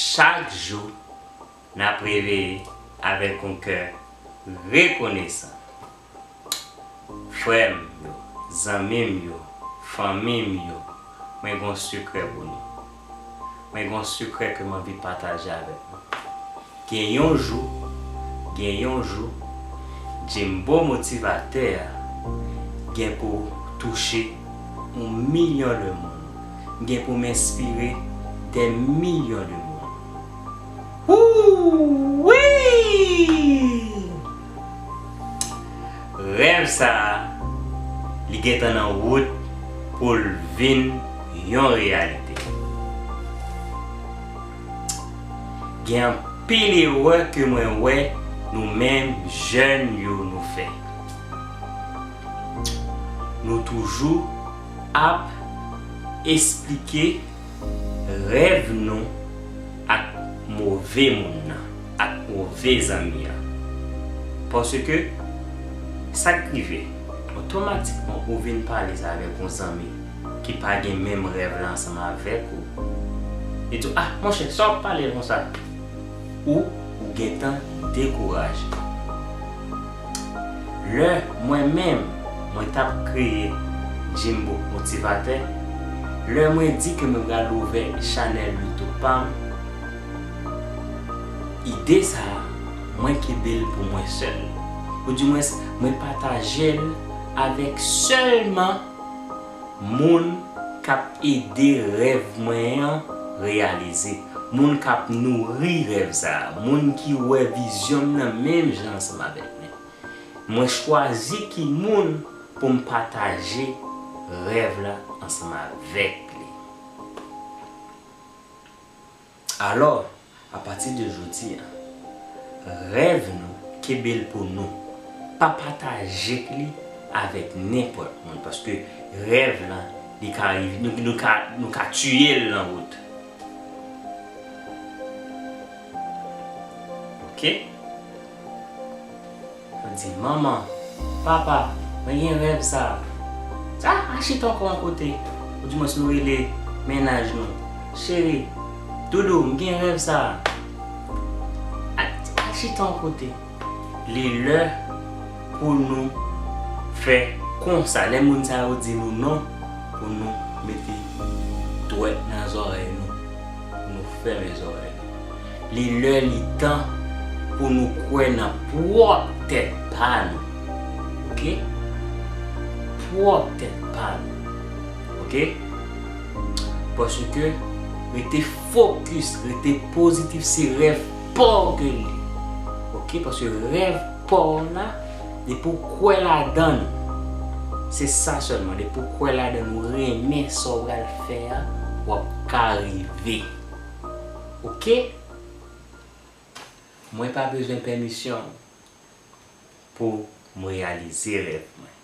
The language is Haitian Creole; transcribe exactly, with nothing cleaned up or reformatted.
Chak jou, n ap reveye avèk yon kè rekonesan. Frè m yo, zanmi m yo, fanmi m yo, mwen gen yon sekrè pou nou. Mwen gen yon sekrè ke m anvi pataje avèk nou. Gen yon jou, gen yon jou, Jimbo motivatè a gen pou touche yon milyon de moun. Gen pou m enspire dè milyon de moun. Wouwi! Rèv sa a, li gentan nan wout pou l vin yon reyalite. Gen anpil erè ke mwen wè nou menm jèn yo nou fè. Nou toujou ap esplike rèv nou ak move moun nan, ak move zanmi an. Paske, sa k rive, otomatikman ou vin pale sa avèk yon zanmi ki pa gen menm rèv la ansanm avèk ou. Li di w, "Ah, monchè, sa w ap pale l konsa?" Ou, ou gentan dekouraje. Lè mwen menm, mwen t ap kreye Jimbo Motivatè, lè mwen di ke mwen pral ouvè chanèl YouTube pa m, ide sa a, mwen kenbe l pou mwen sèl. Oudimwens, mwen pataje l avèk sèlman moun k ap ede rèv mwen an reyalize, moun k ap nouri rèv sa a, moun ki wè vizyon m nan menm jan ansanm avèk mwen. Mwen chwazi ki moun pou m pataje rèv la ansanm avèk li. Alò, apati de jodi a, rèv nou, kenbe l pou nou. Pa pataje li avèk nenpòt moun, paske rèv la, li ka rive, nou, nou ka, nou ka tiye l nan wout. Oke? Mwen di, "Manman, papa, mwen gen rèv sa a." Sa, a chita ankò yon kote. Oudimwens nou rele mennaj nou. "Cheri, doudou, m gen rèv sa a." A, a chita yon kote. Li lè pou nou fè konsa. Lè moun sa yo di nou non, pou nou mete dwèt nan zòrèy nou, pou nou fèmen zòrèy nou. Li lè, li tan pou nou kwè nan pwòp tèt pa nou. Oke? Pwòp tèt pa nou. Oke? Paske rete fokis, rete pozitif, se rèv pa w ke l ye. Oke? Paske rèv pa w la, depi w kwè ladan l, se sa sèlman, depi w kwè ladan l, ou renmen sa w pral fè a, w ap ka rive. Oke? Mwen pa bezwen pèmisyon pou m reyalize rèv mwen.